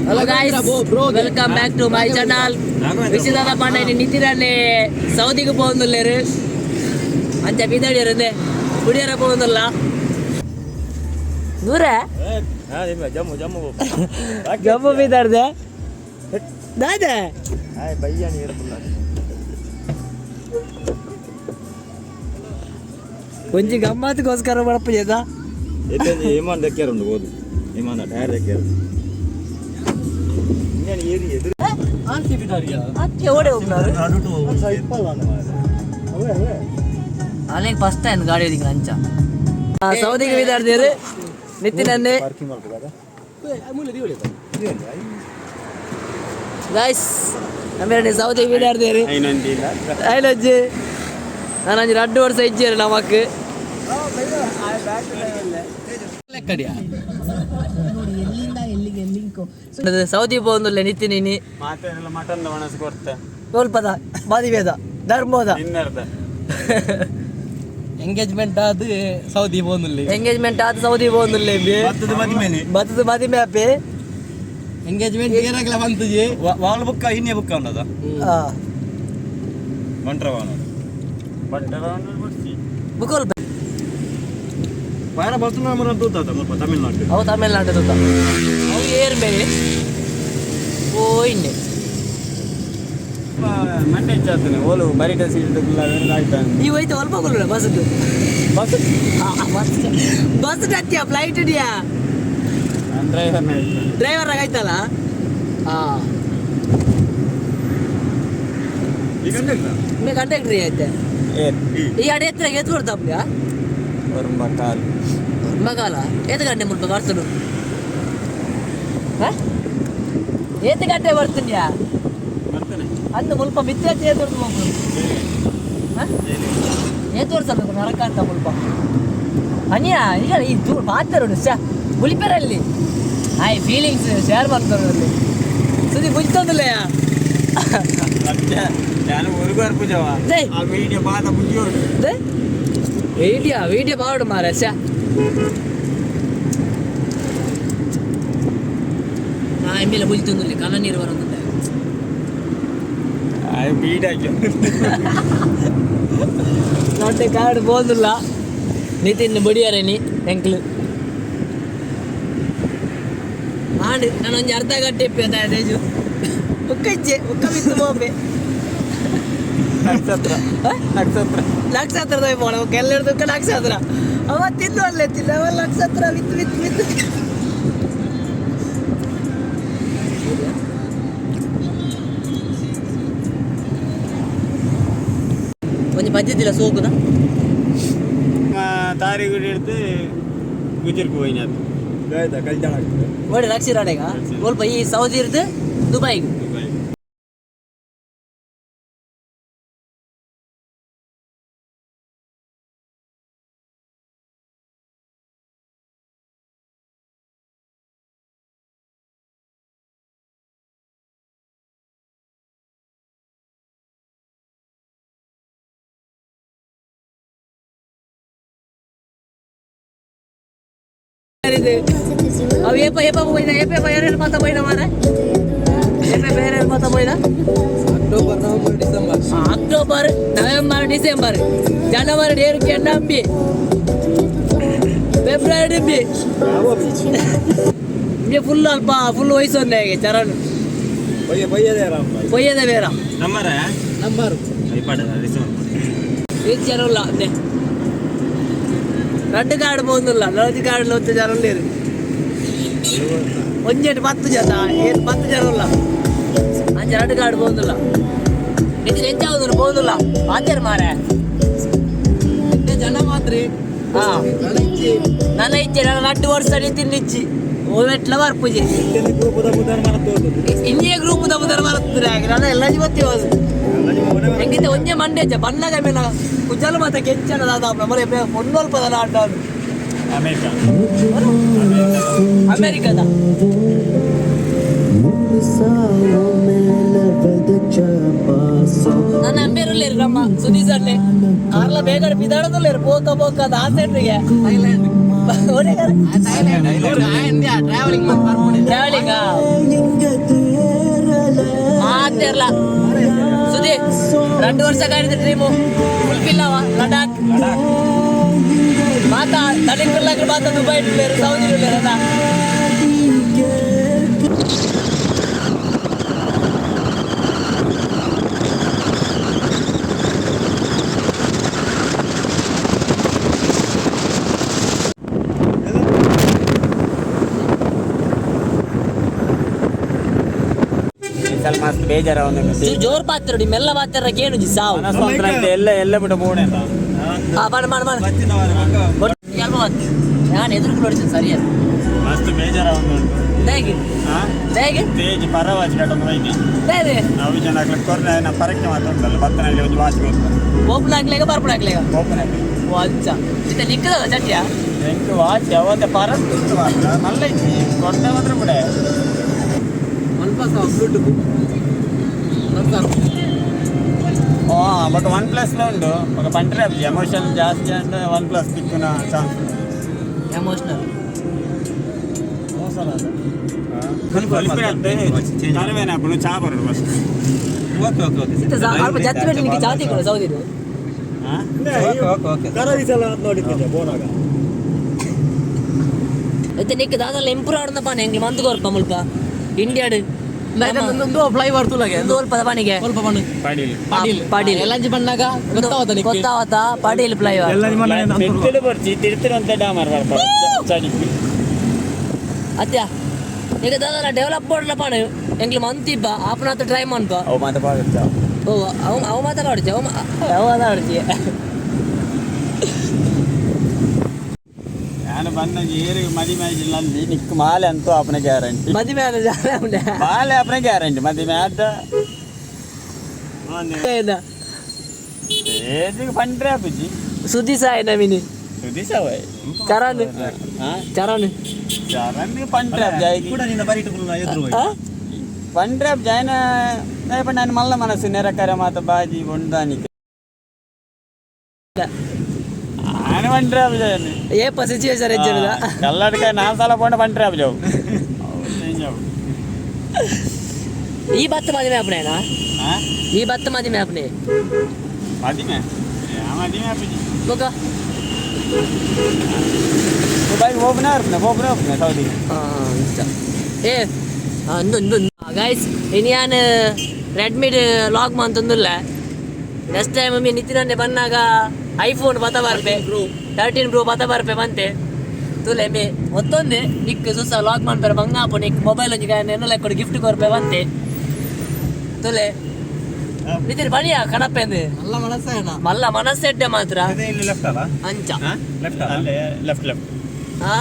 Hello guys, welcome back to my channel. ವಿಶೇಷ ಪಂಡ ನಿತಿರನ್ನೇ ಸೌದಿಗೆ ಪೋಂದುಲ್ಲೇರು ಅಂಚ ಬಿದಡಿಯರಂದೆ ಕುಡಿಯರ ಪೋಂದುಲ್ಲ ನೂರ ಜಮ್ಮು ಜಮ್ಮು ಜಮ್ಮು ಬಿದಾಡ್ದೆ ದಾದ ಬಯ್ಯ ನೀರು ಒಂಜಿ ಗಮ್ಮತ್ಗೋಸ್ಕರ ಬಡಪು ಜೇದ ಎತ್ತೊಂಜಿ ವಿಮಾನ ದಕ್ಕಿಯರ್ ಉಂಡು ಹೋದು ವಿಮಾನ ಟೈರ್ ದಕ್ಕಿಯರ್ ಇನ್ನೇನು ಏರಿ ಎದುರು ಅಕ್ಕೆ ಓಡೆ ಹೋಗ್ನಾರು ಅಲ್ಲಿಗೆ ಫಸ್ಟ್ ಟೈಮ್ ಗಾಡಿ ಹಿಡಿಗೆ ಅಂಚ ಸೌದಿಗೆ ಬಿದಾಡ್ದೇರು ನಿತಿನನ್ನೇ ಗೈಸ್ ನಮ್ಮೆರಡು ಸೌದಿಗೆ ಬಿದಾಡ್ದೇರು ಐಲಜ್ಜಿ ನಾನು ಅಂಜಿ ರಡ್ಡು ವರ್ಷ ಇಜ್ಜೇರು ನಮಕ್ ಸೌದಿ ಪೋಂದುಲ್ಲೆ ನಿತಿನಿನಿ ಮಾತೇನೆಲ್ಲ ಮಟನ್ ಒಣಸು ಕೊಡ್ತೆ ಕೋಲ್ಪದ ಬಾದಿವೇದ ಧರ್ಮೋದ ಡಿನ್ನರ್ದ ಎಂಗೇಜ್ಮೆಂಟ್ ಆದ್ ಸೌದಿ ಪೋಂದುಲ್ಲೆ. ಎಂಗೇಜ್ಮೆಂಟ್ ಆದ ಸೌದಿ ಪೋಂದುಲ್ಲೆ ಬತ್ತದ ಮದಿಮೇನೆ ಬತ್ತದ ಮದಿಮೆ ಅಪ್ಪೆ. ಎಂಗೇಜ್ಮೆಂಟ್ ಏರಾಗ್ಲ ಬಂತುಜಿ. ವಾಲ್ ಬುಕ್ಕ ಇನ್ನೇ ಬುಕ್ಕ ಉಂಡದ ಆ, ಬಂಟ್ರವಾನ ಬಂಟ್ರವಾನ ಬಿಡ್ಸಿ ಬುಕೋಲ್ ಬಾರ ಬರ್ತನ ಮರ ತೂತಾದ ಮುಲ್ಪ ತಮಿಳ್ನಾಡು. ಅವು ತಮಿಳ್ನಾಡು ತೂತ ಅವು ಏರ್ ಮೇಲೆ ಓ ಇನ್ನೆ ಮಂಡೆ ಹೆಚ್ಚಾತನೆ ಓಲು ಬರಿಟ ಸೀಟ್ ಆಗ್ತಾನೆ. ಈ ಹೋಯ್ತು ಅಲ್ಪ ಕೊಲ್ಲ ಬಸ್. ಬಸ್. ಬಸ್ ಬಸ್ ಹತ್ತಿಯ ಫ್ಲೈಟ್ ಇದೆಯಾ? ಡ್ರೈವರ್. ಡ್ರೈವರ್ ಆಯ್ತಲ್ಲ. ಹಾ. ಈ ಕಂಡಕ್ಟರ್. ಮೇ ಕಂಡಕ್ಟ್ರಿ ಐತೆ. ಏರ್. ಈ ಅಡೆ ಎತ್ತರ ಎತ್ತು ಕೊಡ್ತಾಪ್ಪ. ಒರ್ಂಬ ಕಾಲ್. ಮಗಾಲ ಏತು ಗಂಟೆ ಮುಲ್ಪ ಬರ್ತನು? ಏತು ಗಂಟೆ ಬರ್ತನ್ಯಾ? ಬರ್ತಾನೆ. ಅಂದು ಮುಲ್ಪ ಮಿತ್ರ ಏತು ಹೋಗ್ಬೋದು? ಏತು ವರ್ಷ ಬೇಕು ನರಕ ಅಂತ ಮುಲ್ಪ ಅನಿಯಾ ಈಗ ಈ ದೂರ ಪಾತರುಡು ಶ ಬುಲಿಪೆರಲ್ಲಿ ಆಯ್ ಫೀಲಿಂಗ್ಸ್ ಶೇರ್ ಮಾಡ್ತಾರೆ ಅಲ್ಲಿ ಸುದಿ ಬುಲ್ತೊಂದಿಲ್ಲಯ್ಯ. ನಾನು ஒரு ಪೂಜವ. ಜೈ. ಆ ಮೀಡಿಯ ಬಾದ ಬುಜ್ಜಿಯೋಡು. ವೀಡಿಯೋ ವೀಡಿಯೋ ಬಾವಡು ಮಾರ ಶ ನಾ ಎಮ್ಮೆಲೆ ಬುಲ್ತೊಂದಿಲ್ಲ ಕಲ್ಲ ನೀರು ಬರೋದಿಲ್ಲ. ಆಯ್ ಬೀಡ್ ಹಾಕಿ. ನೊಟ್ಟೆ ಕಾರ್ಡ್ ಬೋದಿಲ್ಲ ನಿತಿನ್ ಬಡಿಯಾರೆ ನೀ ಎಂಕ್ಲು ಆಂಡ್ ನಾನೊಂಜಿ ಅರ್ಧ ಗಂಟೆ ಇಪ್ಪೆ ತೇಜು ಉಕ್ಕಜ್ಜೆ ಉಕ್ಕ ಬಿತ್ತು ಬೋಂಬೆ. ನಕ್ಷತ್ರ ನಕ್ಷತ್ರ. ಲಕ್ಷಾತ್ರದ ಪೋಣ ಎಲ್ಲರದಕ್ಕ ಲಕ್ಷಾತ್ರ ಅವ ತಿಂದು ಅಲ್ಲೇ ತಿಂದು ಅವ ಲಕ್ಷಾತ್ರ ವಿತ್ ವಿತ್ ವಿತ್ ಒಂಜಿ ಪದ್ಧತಿಲ್ಲ ಸೋಕುದ. ತಾರಿಗುಡಿ ಹಿಡ್ದು ಗುಜರ್కు ಹೋಯಿನ ಕಲ್ಯಾಣ. ನೋಡಿ ಲಕ್ಷ ಸ್ವಲ್ಪ ಈ ಸೌದಿ ಇರ್ದು ದುಬೈಗೆ. ದುಬೈ. ಇದು ಅವು ಏಪ ಏಪ ಹೋಯ್ನ ಏಪ ಏಪ ಏರೇನು ಮಾತಾ ಹೋಯ್ನ ಮಾರೆ ಏಪ ಬೇರೆ ಮಾತಾ ಹೋಯ್ನ. October, November, December. October November December January ಏರಿಕೆ ನಂಬಿ ಫೆಬ್ರವರಿ ಡಿಂಬಿ ಇಂಬೆ ಫುಲ್ ಅಲ್ಪ ಫುಲ್ ವಯಸ್ಸು ಹೇಗೆ ಚರಣ್. ಬಯ್ಯ ಬಯ್ಯದೇ ರಾಮ್. ಪೊಯ್ಯದ ಬೇರ. ನಂಬರ. ನಂಬರ್. ಐಪಾಡ. ಏತ್ ಜನ ಉಲ್ಲ ಅಂದೆ ರಡ್ಡು ಕಾರ್ಡ್ ಪೋಂದುಲ್ಲ ನಲವತ್ತು ಕಾರ್ಡ್ ಒತ್ತು ಜನ ಉಲ್ಲೇರು ಒಂಜೆಟ್ 10 ಜನ ಏತ್ 10 ಜನ ಉಲ್ಲ ಅಂಚ ರಡ್ಡು ಕಾರ್ಡ್ ಪೋಂದುಲ್ಲ ಇದು ಎಂಚಾವುದು ಪೋಂದುಲ್ಲ ಆತೇರು ಮಾರೆ. ಜನ ಮಾತ್ರ. ಹಾ. ನನ್ನ ಇಚ್ಛೆ. ನನ್ನ ಇಚ್ಛೆ ನನ್ನ ರಡ್ಡು ವರ್ಷ ತಿನ್ನಿಚ್ಚಿ ಓವೆಟ್ಲ ಬರ್ಪುಜಿ. ಇನ್ನೇ ಗ್ರೂಪ್ ದಬುದರ ಬರ್ತದೆ ಹಾಗೆ ನನ್ನ ಎಲ್ಲ ಜೀವತ್ತಿ ಹೋದು ಹೆಂಗಿದ್ದೆ ಒಂಜೆ ಮಂಡೇಜ ಬಣ್ಣಗ ಮೇಲೆ ಕುಜಲ ಮಾತ ಕೆಂಚನ ದಾದ ಮರೆ ಪೊನ್ನೊಲ್ಪದ ಆಟ. ಅಮೇರಿಕ. ಅಮೆರಿಕದ. ನನ್ನ ಅಂಬೇರುಲ್ಲೇರು ನಮ್ಮ ಸುದೀಸ್ ಅಲ್ಲೇ ಕಾರ್ಲ ಬೇಗ ಬಿದಾಡದಲ್ಲೇರು ಪೋಕ ಪೋಕ ಅದು ಆಸೆಟ್ರಿಗೆ ಥೈಲ್ಯಾಂಡ್ ಟ್ರಾವೆಲಿಂಗ್. ಟ್ರಾವೆಲಿಂಗ್. 2 ವರ್ಷ ಕಾಯ್ದ ಡ್ರೀಮು ಫುಲ್ಫಿಲ್ ಅವ. ಲಡಾಖ್ ಮಾತಾ ತಲೆಕುಲ್ಲಾಗ ಮಾತಾ ದುಬೈ ಇಡ್ಲೇರು, ಸೌದಿ ಇಡ್ಲೇರು ಅದ. ಸಲ ಮಸ್ತ್ ಬೇಜಾರ ಒಂದು. ಜೋರ್ ಪಾತ್ರ ಮೆಲ್ಲ ಪಾತ್ರ ಕೇನು ಸಾವು. ಮನಸ್ಸು ಎಲ್ಲ ಎಲ್ಲ ಬಿಟ್ಟು ಬೋಣೆ. ಆ ಬಣ ಬಣ ಬಣ ಅಲ್ಪ ಮತ್ತೆ ನಾನು ಎದುರು ನೋಡಿದ್ದೀನಿ ಸರಿಯಾದ. ಮಸ್ತ್ ಬೇಜಾರ ಒಂದು. ಹೇಗೆ ಹೇಗೆ? ತೇಜ್ ಪರವಾಜ್ ಕಟ್ಟೊಂದು ವೈದ್ಯ. ಹೇಗೆ? ನಾವು ಜನ ಆಗ್ಲಿಕ್ಕೆ ಕೊರ್ನೆ ನಾ ಪರಕ್ಕೆ ಮಾತಾಡ್ತಲ್ಲ ಬತ್ತನಲ್ಲಿ ಒಂದು ವಾಚ್ ಗೊತ್ತು. ಓಪನ್ ಆಗ್ಲೇಗ ಬರ್ಪಣ ಆಗ್ಲೇಗ? ಓಪನ್ ಆಗಿ. ಓ ಅಚ್ಚ ಇತ್ತ ನಿಕ್ಕದ ಚಟಿಯ. ಎಂಕ್ ವಾಚ್ ಯಾವತ್ತೆ ಪರತ್ತು ಮಾತ್ರ ಮಲ್ಲ ಇತ್ತು ಕೊರ್ನೆ ಮಾತ್ರ ಬಿಡೆ. OnePlus Bluetooth. ಓ ಬಟ್ ಒನ್ ಪ್ಲಸ್ ಉಂಟು ఒక పంಟರೆ ಎಮೋಷನ್ ಜಾಸ್ತಿ ಅಂದ್ರೆ ಒನ್ ಪ್ಲಸ್ ತಿಕ್ಕುನ ಚಾನ್ಸ್. ಎಮೋಷನಲ್. ತರವೇನಪ್ಪನು ಚಾ ಬರೋದು ಫಸ್ಟ್. ಓಕೆ ಓಕೆ ಓಕೆ ಇತ್ತ ಅಲ್ಪ ಜತ್ತಿ ಬೇಡ ನಿಮಗೆ ಜಾತಿ ಕೊಡು ಸೌದಿ. ಓಕೆ ಓಕೆ ಓಕೆ ಕರವಿಸಲ ಅಂತ ನೋಡಿದ್ದೆ ಬೋನಾಗ. ಇತ್ತ ನಿಕ್ಕ ದಾದಲ್ಲ ಇಂಪ್ರೂವ್ ಆಡ್ದಪ್ಪ ಎಂಗ್ಲಿ ಮಂತ್ ಕೊರ್ಪ ಮುಲ್ಪ ಇಂಡಿಯಾಡ್. ಫ್ಲೈ ಬರ್ತುಲಾಗೆ. ಒಂದು ಅಲ್ಪ ಪನಿಗೆ. ಸ್ವಲ್ಪ ಬಣ್ಣ. ಪಡೀಲ್. ಪಾಟೀಲ್. ಪಾಟೀಲ್. ಎಲ್ಲಂಜಿ ಬಣ್ಣಾಗ ಗೊತ್ತಾವತ ನಿಕ್ಕೆ? ಗೊತ್ತಾವತ ಪಾಟೀಲ್ ಫ್ಲೈ. ಎಲ್ಲ ನಿಮ್ಮ ತಿರ್ತಿಡು ಬರ್ಚಿ ತಿರ್ತಿರು ಅಂತ ಡಾಮರ್ ಬರ್ತಾರೆ ಚಡಿಕ್ಕಿ. ಅತ್ಯ ಈಗ ದಾದಲ್ಲ ಡೆವಲಪ್ ಮಾಡಲಪ್ಪ ಎಂಗ್ಲಿ ಮಂತಿಬ್ಬ ಆಪನಾಥ ಟ್ರೈ ಮನ್ಪ. ಅವು ಮಾತ ಪಾಡುತ್ತ. ಓ ಅವ ಅವ ಮಾತಾಡ್ತಿ ಅವ ಅವ ಮಾತಾಡ್ತಿ. ನಾನು ಬಂದ ಏರಿಗೆ ಮದಿ ಮ್ಯಾಜಿಲ್ಲ ಅಲ್ಲಿ ನಿಕ್ ಮಾಲೆ ಅಂತೂ ಅಪನ ಗ್ಯಾರಂಟಿ. ಮದುವೆ ಆದ ಜಾಗ ಉಂಡೆ. ಮಾಲೆ ಅಪನ ಗ್ಯಾರಂಟಿ ಮದಿ ಮ್ಯಾದ. ಏಜಿಗೆ ಪಂಡ್ರೆ ಅಪ್ಪುಜಿ. ಸುದ್ದಿ ಸಾಯ ನವೀನಿ. ಸುದಿಸವೈ. ಚರಣ್. ಹಾ. ಚರಣ್. ಚರಣ್ ಪಂಡ್ರೆ ಜಾಯ್ಗೆ. ಕೂಡ ನಿನ್ನ ಬರಿಟು ಎದುರು. ಆ? ಪಂಡ್ರೆ ಜಾಯ್ನ ನಾನು ಮಲ್ಲ ಮನಸ್ಸು ನೆರಕರೆ ಮಾತ ಬಾಜಿ ಒಂದಾನಿಕೆ ನಾನು ಪಂಡ್ರೆ ಜಾಯ್ನ. ಏಪ ಸಿಚುವೇಶನ್ ಹೆಚ್ಚಿನದ. ಕಲ್ಲಡ್ಕ ನಾಲ್ ಸಲ ಪೋಂಡ ಪಂಡ್ರೆ ಜಾವು ಚೇಂಜ್ ಅವು. ಈ ಬತ್ತ ಮದುವೆ ಅಪ್ನೇನಾ? ಹಾ. ಈ ಬತ್ತ ಮದುವೆ ಅಪ್ನೆ? ಮದಿಮೆ ಮದಿಮೆ ಅಪ್ಪುಜಿ. ಮುಖ. ದುಬೈ ಓಪನ್ ಆರ್ಪನೆ ಓಪನ್ ಓಪನ್ ಸೌದಿ. ಏ ಅಂದು ಅಂದು ಗೈಸ್ ಇನಿ ಯಾನ್ ರೆಡ್ಮಿ ಲಾಗ್ ಮಂತೊಂದುಲ್ಲ. ನೆಕ್ಸ್ಟ್ ಟೈಮ್ ಮಮ್ಮಿ ನಿತಿನನ್ನೆ ಬನ್ನಾಗ ಐಫೋನ್ ಬತ್ತ ಬರ್ಪೆ, 13 ಪ್ರೋ ಬತ್ತ ಬರ್ಪೆ ಬಂತೆ ತುಲೆ ಮೇ ಒತ್ತೊಂದೆ ನಿಕ್ ಸುಸ ಲಾಗ್ ಮಾಡ್ತಾರೆ ಬಂಗಾಪು ನಿಕ್ ಮೊಬೈಲ್ ಒಂಜಿ ನೆನ್ನೆಲ್ಲ ಕೊಡು ಗಿಫ್ಟ್ ಕೊರ್ಪೆ ಬಂತೆ ತುಲೆ ನಿತಿನ್ ಬಣಿಯ ಕಣಪ್ಪೆಂದು. ಅಲ್ಲ ಮನಸ್ಸೇನ. ಮಲ್ಲ ಮನಸ್ಸೆಡ್ಡೆ ಮಾತ್ರ. ಇಲ್ಲಿ ಲೆಫ್ಟ್ ಅಲ್ಲ? ಅಂಚ. ಲೆಫ್ಟ್. ಅಲ್ಲೇ ಲೆಫ್ಟ್ ಲೆಫ್ಟ್. ಹಾ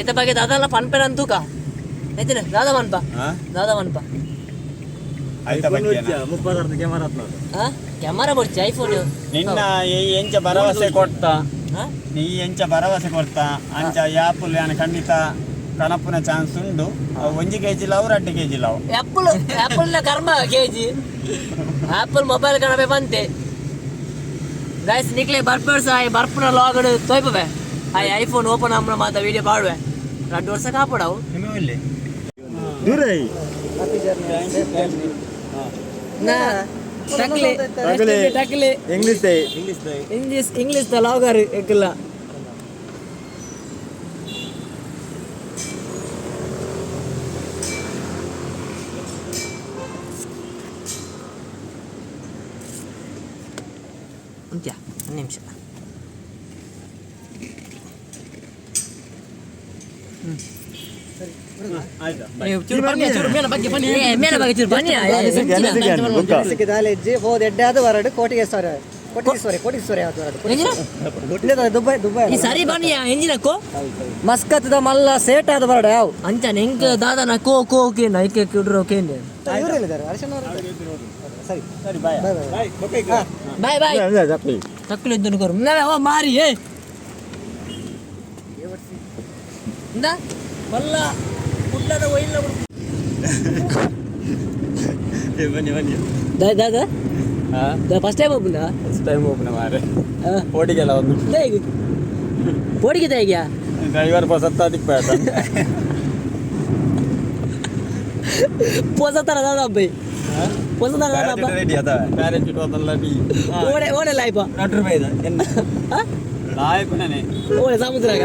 ಐತ ಬಗ್ಗೆ ದಾದಲ್ಲ ಪನ್ಪೆನ ಅಂತೂಕ ನಿತಿನ್ ದಾದ ಮನ್ಪ. ಹಾ. ದಾದ ಮನ್ಪ. ಆಯ್ತಾ ಬಗ್ಗೆ. ಮುಪ್ಪದಾರ್ಧ ಕ್ಯಾಮರಾ ಆತ್ನದು. ಹಾ ಕ್ಯಾಮರಾ ಬೊಡ್ಚಿ ಐಫೋನ್. ನಿನ್ನ ಈ ಎಂಚ ಭರವಸೆ ಕೊಡ್ತಾ? ಹಾ. ನೀ ಎಂಚ ಭರವಸೆ ಕೊಡ್ತಾ ಅಂಚ ಯಾಪುಲ್ ಯಾನ ಖಂಡಿತ ಕನಪುನ ಚಾನ್ಸ್ ಉಂಡು. ಅವು ಒಂಜಿ ಕೆಜಿ ಲಾವು 2 ಕೆಜಿ ಲಾವು. ಆ್ಯಪಲ್ ಆ್ಯಪಲ್ನ ಕರ್ಮ ಕೆಜಿ ಆ್ಯಪಲ್ ಮೊಬೈಲ್ ಕಣಬೆ ಬಂತೆ ಗೈಸ್ ನಿಕ್ಲೆ ಬರ್ಪರ್ಸ ಆಯ್ ಬರ್ಪುನ ಲಾಗಡ್ ತೋಯ್ಪವೆ ಆಯ್ ಐಫೋನ್ ಓಪನ್ ಅಮ್ಮನ ಮಾತ ವಿಡಿಯೋ ಪಾಡುವೆ 2 ವರ್ಷ ಕಾಪಡವು. ನಿಮ್ಮ ಇಲ್ಲಿ ದೂರ. ನಾ ಟಕ್ಲೆ ಟಕ್ಲೆ. English. English English the logger ಎಕ್ಕಲ್ಲ. ಅಂತ್ಯ ಒಂದು ನಿಮಿಷ. ಚೂರು ಬನ್ನಿ, ಚೂರು ಮೇಲೆ ಬಗ್ಗೆ ಬನ್ನಿ. ಏ, ಮೇಲೆ ಬಗ್ಗೆ ಚೂರು ಬನ್ನಿ. ದಾಲೇಜಿ ಹೋದ ಎಡ್ಡೆ ವರಡು ಕೋಟಿಗೇಶ್ವರ ಕೋಟೀಶ್ವರಿ ಕೋಟೀಶ್ವರಿ ಯಾವ್ದು ವರಡು ಇಲ್ಲದ ದುಬೈ ದುಬೈ. ಈ ಸರಿ ಬನ್ನಿ ಎಂಜಿನ ಕೋ. ಮಸ್ಕತ್ದ ಮಲ್ಲ ಸೇಟ್ ಆದ ಬರಡು ಯಾವ. ಅಂಚನೆ ಎಂಕ್ ದಾದನ ಕೋ ಕೋ ಕೇಂದ್ರ ಐಕೆ ಕಿಡ್ರೋ ಕೇಂದ್ರ. ಇವರು ಎಲ್ಲಿದ್ದಾರೆ? ಅರ್ಶನ್ ಅವರು ಇದ್ದಾರೆ. ಸರಿ. ಸರಿ bye. Bye bye. Bye bye ತಕ್ಕಲು ಇದ್ದನು ಕೊರು ಓ ಮಾರಿ ಏ ಇಂದ ಬಲ್ಲ ಕುಡ್ಲದ ಒಯ್ಲ. ಬನ್ನಿ ಬನ್ನಿ. ದಾದ ಫಸ್ಟ್ ಟೈಮ್ ಒಬ್ಬನ. ಫಸ್ಟ್ ಟೈಮ್ ಓಪನ್ ಮಾರೆ ಓಡಿಗೆಲ್ಲ ಒಂದು. ಪೋಡಿಗೆ ಹೇಗ್ಯಾ? ಡ್ರೈವರ್ ಪೊಸತ್ತ ದಿಪ್ಪ. ಪೋಸ ತರ ದಾದ ಅಬ್ಬೈ. ಪೊಸದಾನ ರೆಡಿ ಅದ ಪ್ಯಾರಾಚೂಟ್ ಹೋದಲ್ಲ ಬಿ ಓಡೆ ಓಡೆ ಲಾಯ್ಪ 2 ರೂಪಾಯಿ ಇದೆ ಲಾಯ್ಪುನೇ ಓಡೆ ಸಮುದ್ರಾಗ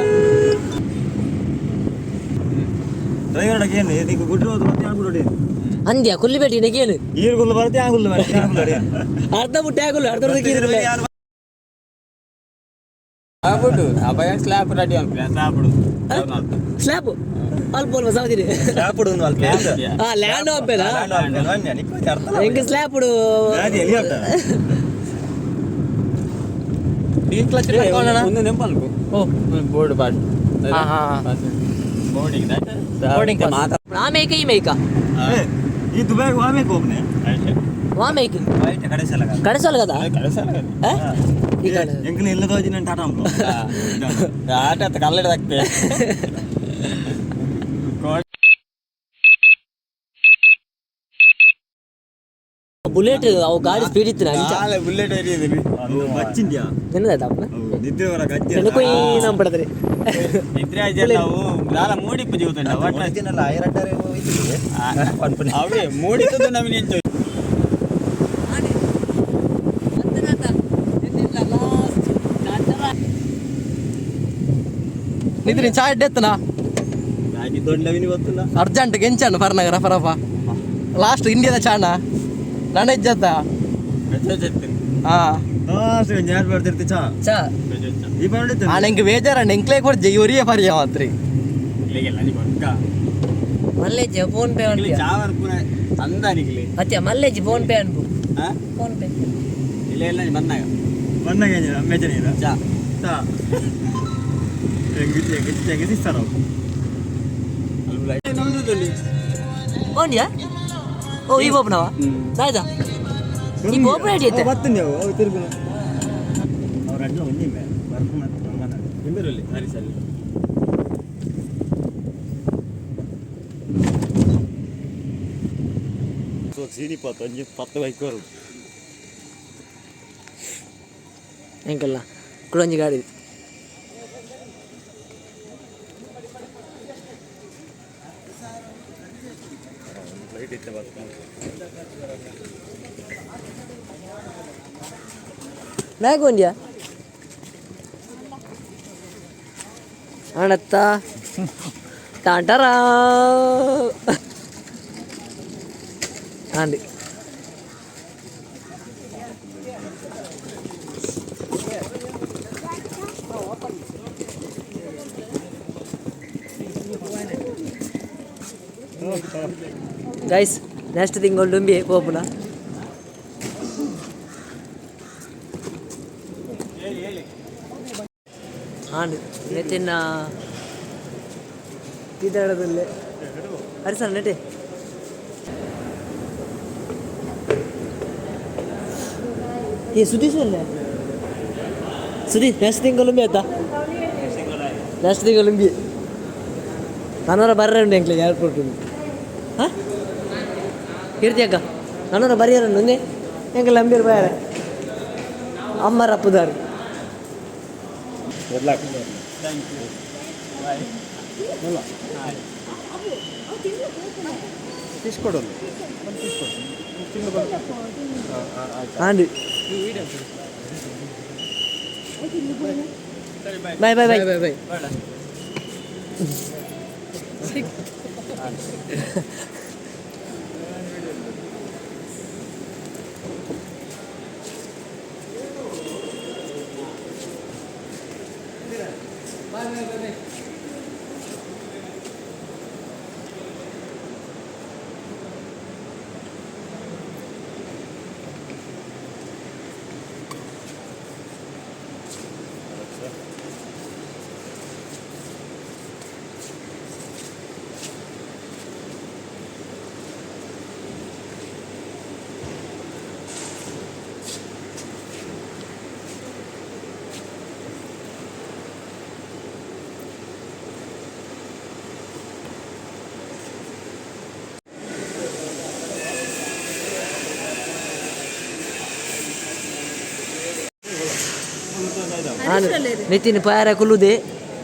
ಡ್ರೈವರ್ ಏನು ಇದಕ್ಕೆ ಗುಡ್ಡು ಹೋದ ಮತ್ತೆ ಆಗ್ಬಿಡು ಅಂದ್ಯಾ ಕುಲ್ಲಿಬೇಟಿ ನಿನಗೇನು ನೀರು ಗುಲ್ಲು ಬರುತ್ತೆ ಆಗುಲ್ಲ ಬರುತ್ತೆ ಆಗುಲ್ಲ ಅರ್ಧ ಬುಟ್ಟೆ ಆಗುಲ್ಲ ಅರ್ಧ ಅರ್ಧ ಆಗ್ಬಿಡು ಅಭಯ ಸ್ಲ್ಯಾಬ್ ರೆಡಿ ಅನ್ಪಿಲ್ಲ ಸ್ಲ್ಯಾಬ್ಡು ಸ್ಲ್ಯಾಬ್ ಅಲ್ಪ ಅಲ್ಪ ಸೌದಿರಿ ಸ್ಲ್ಯಾಪ್ ಒಂದು ಅಲ್ಪ ಆ ಲ್ಯಾಂಡ್ ಆಪೇಲ ಎಂಕ್ ಸ್ಲ್ಯಾಪ್ ಕ್ಲಚ್ ಒಂದು ನೆಂಪಲ್ಕು ಓ ಬೋರ್ಡ್ ಪಾಟ್ ಹಾ, ಹಾ, ಹಾ. Boarding Boarding pass. ಮಾತಾ ಆ ಮೇಕ ಈ ಮೇಕ ಈ ದುಬೈಗೆ ವಾಮೇಕ್ ಒಬ್ಬನೇ ವಾ ಮೇಕ್ ಕಡೆ ಸಲ ಕಡೆಸಲ್ కదా ಕಡೆ ಆ? ಈ ಕಡೆ ಎಂಕನ ಇಲ್ಲ ದೋಜಿ ನಾನು ಟಾಟಾ ಅಂಬ್ಲು ಆಟ ಆತ ಕಲ್ಲಡದಾಗ್ತದೆ ಬುಲೆಟ್ ಅವು ಗಾಡಿ ಸ್ಪೀಡ್ ಇತ್ತು ಅಂಚ ಬುಲೆಟ್ ಏರಿಯದಿರಿ ಬಚ್ಚಿಂದ್ಯಾ ನಿನ್ನದಾಯ್ತಪ್ಪ ನಿದ್ದೆ ಬರ ಗಜ್ಜೆ ನೆನಕೊಯ್ ನಮ್ಮ ಪಡದ್ರಿ ನಿದ್ರೆ ಆಯ್ತು ನಾವು ದಾಲ ಮೂಡಿಪ್ಪು ಜೀವತಂಡ ಅವೇ ಮೂಡಿದ್ದು ನಮಗೆ ನಿಂತು ನಿದ್ರೆ ಚಾ ಎಡ್ಡೆತ್ತನಾ ದೊಡ್ಡ ಗೊತ್ತಿಲ್ಲ ಅರ್ಜೆಂಟ್ ಗೆಂಚಾಣ ಫರ್ನಗರ ಫರಫ ಲಾಸ್ಟ್ ಇಂಡಿಯಾದ ಚಾಣ ನಾನು ಹೆಜ್ಜತ್ತ ಹಾ ಯಾರು ಬರ್ತಿರ್ತಿ ಚಾ ಚಾ ಈ ಬರ್ಡಿತ್ತು ಆ ನಂಗೆ ಬೇಜಾರ ಎಂಕ್ಲೇ ಕೊಡ್ಜೆ ಇವರಿಯೇ ಪರಿಯ ಮಾತ್ರಿ ಮಲ್ಲೇಜಿ ಫೋನ್ ಪೇ ಅನ್ಪು ಚಾವರ್ ಪೂರ ಅಂದಾನಿಗ್ಲಿ ಅತ್ಯ ಮಲ್ಲೇಜಿ ಫೋನ್ ಪೇ ಅನ್ಪು ಹಾ ಫೋನ್ ಪೇ ಇಲ್ಲ ಇಲ್ಲ ನೀ ಬಂದಾಗ ಬಂದಾಗ ಮೇಜನ ಚಾ ಚಾ ಹೆಂಗಿತ್ತು ಹೆಂಗಿತ್ತು ಹೆಂಗಿತ್ತು ಇಸ್ತಾರ ಓನ್ಯಾ ಓ ಈ ಒಬ್ಬನವ ಆಯ್ತಾ ಈ ಗೋಪುರ ಹಿಡಿಯುತ್ತೆ ಬರ್ತೀನಿ ಅವು ಅವು ತಿರುಗು ಅವ್ರ ಅಡ್ಡ ಒಂದಿಮ್ಮೆ ಬರ್ಕೊಂಡು ಹಿಂದಿರಲ್ಲಿ ಹರಿಸಲ್ಲಿ ಸೀನಿ ಪತ್ತು ಒಂಜಿ ಪತ್ತು ಬೈಕ್ ಬರು ಎಂಕಲ್ಲ ಕುಡೊಂಜಿ ಗಾಡಿ ಫ್ಲೈಟ್ ಇತ್ತೆ ಬರ್ತು ಬ್ಯಾಗ್ ಒಂದ್ಯಾ ಅಣತ್ತ ಟಾಂಟರ ಆಂಡಿ ಗೈಸ್ ನೆಕ್ಸ್ಟ್ ತಿಂಗಳು ಡುಂಬಿ ಪೋಪುನ ಆಂಡ್ ನೆತ್ತಿನ ಪಿದಾಡದಲ್ಲೇ ಹರಿಸರ್ ನೆಟೆ ಏ ಸುದೀಶ್ ಅಲ್ಲ ಸುದೀಶ್ ನೆಕ್ಸ್ಟ್ ತಿಂಗಳು ಆಯ್ತಾ ನೆಕ್ಸ್ಟ್ ತಿಂಗಳು ನನ್ನವರ ಬರ್ರೆ ಉಂಟು ಎಂಕ್ಲೆ ಏರ್ಪೋರ್ಟ್ ಉಂಟು ಹಾಂ ಕೀರ್ತಿ ಅಕ್ಕ ನನ್ನವರ ಬರಿಯರ ಒಂದೇ ಎಂಕಲ್ ಅಂಬೀರ್ ಬಾಯರೆ ಅಮ್ಮರ ಅಪ್ಪುದಾರು ಆಂಡ್ bye bye bye bye bye ನಾನು ನಿತಿನ್ ಪಾಯರ ಕುಲ್ಲುದೆ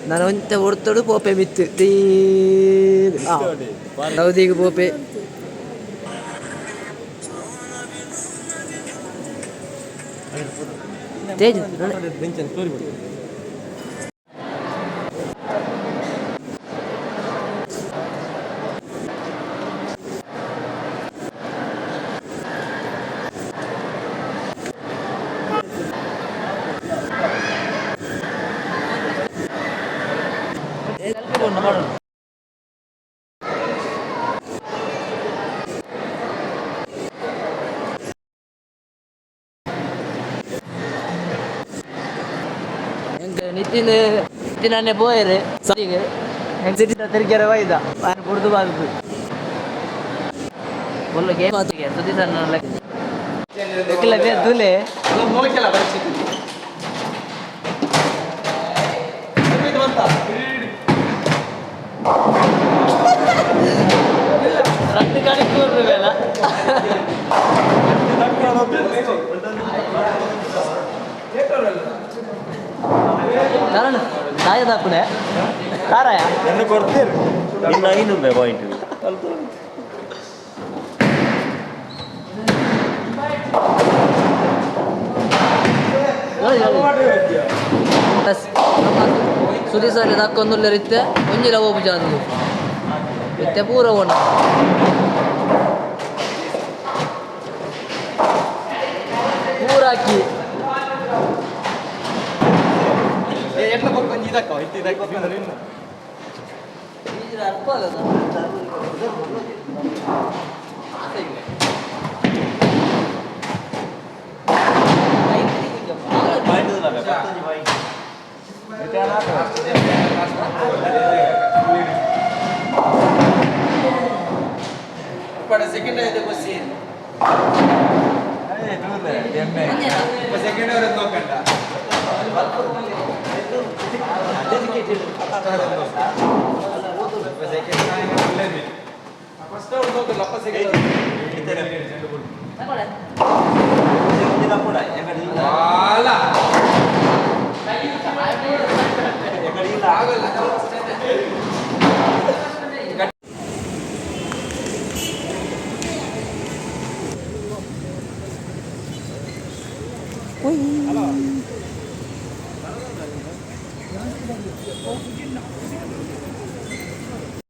ನಾನು ಒಂತ ಒಡ್ತೋಡು ಪೋಪೆ ಮಿತ್ತು ತೀ ಸೌದಿಗೆ ಪೋಪೆ. ತೇಜ್. ಸ್ಟೋರಿ. ಎಂಕ್ ನಿತಿನ್, ನಿತಿನ್ ಅನ್ನೆ ಪೋಯೆರ್ ಸರಿಗೆ. ಸಿಟಿ ತಿರ್ಗ್ಯಾರ ಬೈದ ಆರ್ ಬುಡ್ದು ಬಾರ್ದು. ಒಳ್ಳೆ ಗೇಮ್ ಆತಿಗೆ ಸುದ್ದಿ ಸಣ್ಣ ಬೇರೆ ದುಲೆ. ನೋಕಿಲ್ಲ ಪರಿಸ್ಥಿತಿ. ರದ್ದು ಕಡೆ ಕೂರ್ಬೇಕಲ್ಲ. ಕಾರಣ ದಾಯದಾಪುಣೆ ಕಾರಾಯ. ಎನ್ನು ಕೊಡ್ತೀರಿ? ಇನ್ನು 5 ಪಾಯಿಂಟ್. ಬಸ್ ಸುದಿ ಸರ್ ದಕ್ಕೊಂದುಲ್ಲೆರಿತ್ತೆ ಒಂಜಿಲ ಓಪು ಜಾಂದು ಇತ್ತೆ ಪೂರ ಓಣ ಪೂರಾಕಿ. ಎಟ್ಲ ಬೊಕ್ಕ ಇದಕ್ಕ ಇತ್ತು ಇದಕ್ಕ. ಅರ್ಥ ಆಗದ. ಸೆಕೆಂಡ್ ಆಯ್ತು ಕ್ವಶನ್. ಸೆಕೆಂಡ್ ನೋಕಂಡ.